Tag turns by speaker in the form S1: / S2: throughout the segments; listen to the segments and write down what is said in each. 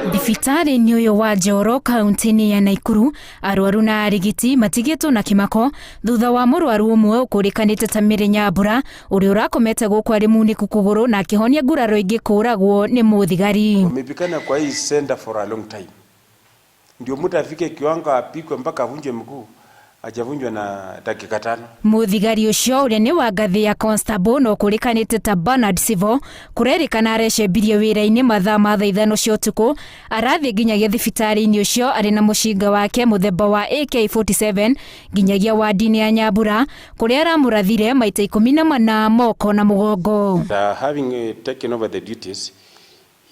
S1: Thibitarĩ-inĩ ũyũ wa Njoro kaunti-inĩ ya Naikuru, arwaru na arigiti matigĩtwo na kĩmako thutha wa mũrwaru ũmwe ũkũrĩkanĩte ta Mary Nyambura ũrĩa ũrakomete gũkũ arĩ munĩku kũgũrũ na akĩhonia nguraro ingĩ kũragwo nĩ mũthigari.
S2: Wamepigana kwa hii center for a long time. Ndio mtu afike kiwango apigwe mpaka avunjwe mguu, hajavunjwa na dakika tano.
S1: Mũthigari ũcio ũrĩa nĩ wa ngathĩ ya constable na ũkũrĩkanĩte ta Bernard Sivo kũrerĩkana arecembirie wĩra-inĩ mathaa ma thaa ithano cia ũtukũ arathiĩ nginyagia thibitarĩ-inĩ ũcio arĩ na mũcinga wake mũthemba wa AK47 nginyagia wandi-inĩ ya Nyambura kũrĩa aramũrathire maita 14 moko na mũgongo.
S2: After having taken over the duties,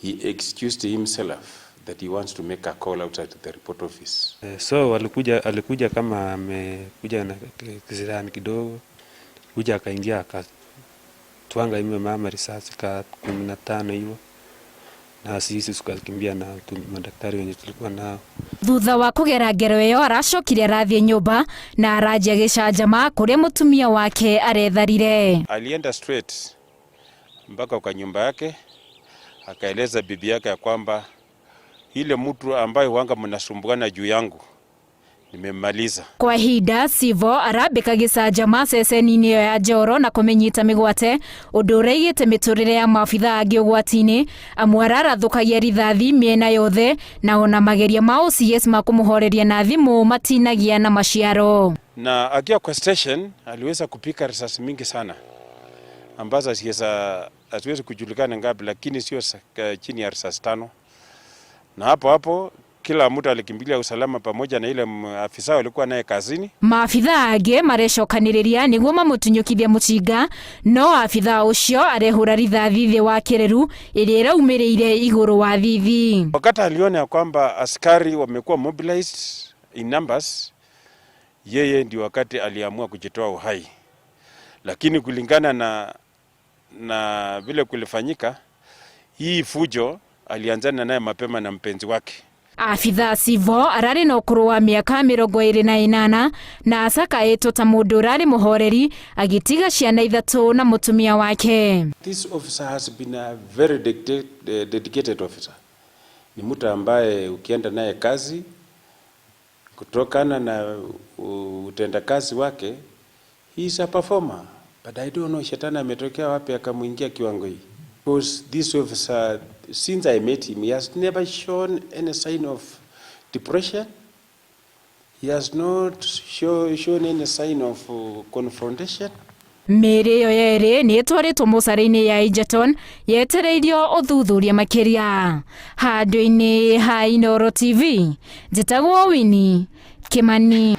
S2: he excused himself that he wants to make a call outside the report office.
S3: So walikuja, alikuja kama amekuja na kisirani kidogo, kuja akaingia akatwanga ime mama risasi ka 15 hivyo, na sisi tukakimbia na madaktari wenye tulikuwa nao.
S1: Thutha wa kũgera ngero ĩyo aracokire arathiĩ nyũmba na aranjia gĩcanjama kũrĩa mũtumia wake aretharire.
S2: Alienda straight mpaka kwa nyumba yake, akaeleza bibi yake ya kwamba ile mtu ambaye wanga mnasumbuana juu yangu nimemaliza.
S1: Kwa ihinda Sivo arambĩka gĩcanjama ceceni-inĩ ĩyo ya Njoro na kũmĩnyita mĩgwate ũndũ ũraigĩte mĩtũrĩre ya maabithaa angĩ ũgwati-inĩ amu ararathũkagia rithathi mĩena yothe na ona mageria ma OCS ma kũmũhoreria na thimũ matinagia na maciaro.
S2: Na akiwa kwa station aliweza kupika risasi mingi sana ambazo haziwezi kujulikana ngapi, lakini sio chini ya risasi 5. Na hapo hapo kila mtu alikimbilia usalama pamoja na ile afisa walikuwa naye kazini.
S1: Maabithaa angĩ marecokanĩrĩria nĩguo mamũtunyũkithie mũcinga no abithaa ũcio arehũra rithathi thĩ wa kĩreru ĩrĩa ĩraumĩrĩire igũrũ wa thithi.
S2: Wakati aliona kwamba askari wamekuwa mobilized in numbers, yeye ndio wakati aliamua kujitoa uhai. Lakini kulingana na vile kulifanyika, hii fujo alianzana naye mapema na mpenzi wake.
S1: Abithaa Sivo ararĩ na ũkũrũ wa mĩaka 28 na acakaĩtwo ta mũndũ ũrarĩ mũhoreri agĩtiga ciana 3 na mũtumia wake.
S2: This officer has been a very dedicated officer. Ni mtu ambaye ukienda naye kazi kutokana na utendakazi wake, he is a performer. But I don't know shetani ametokea wapi akamuingia kiwango hii. Because this officer, since I met him, he has never shown any sign of depression. He has not shown any sign of confrontation.
S1: Mĩĩrĩ ĩyo yerĩ nĩ ĩtwarĩtwo mocarĩ-inĩ ya Egerton yetereirio ũthuthuria makĩria. Handũ-inĩ ha Inooro TV, njĩtagwo Winnie Kimani.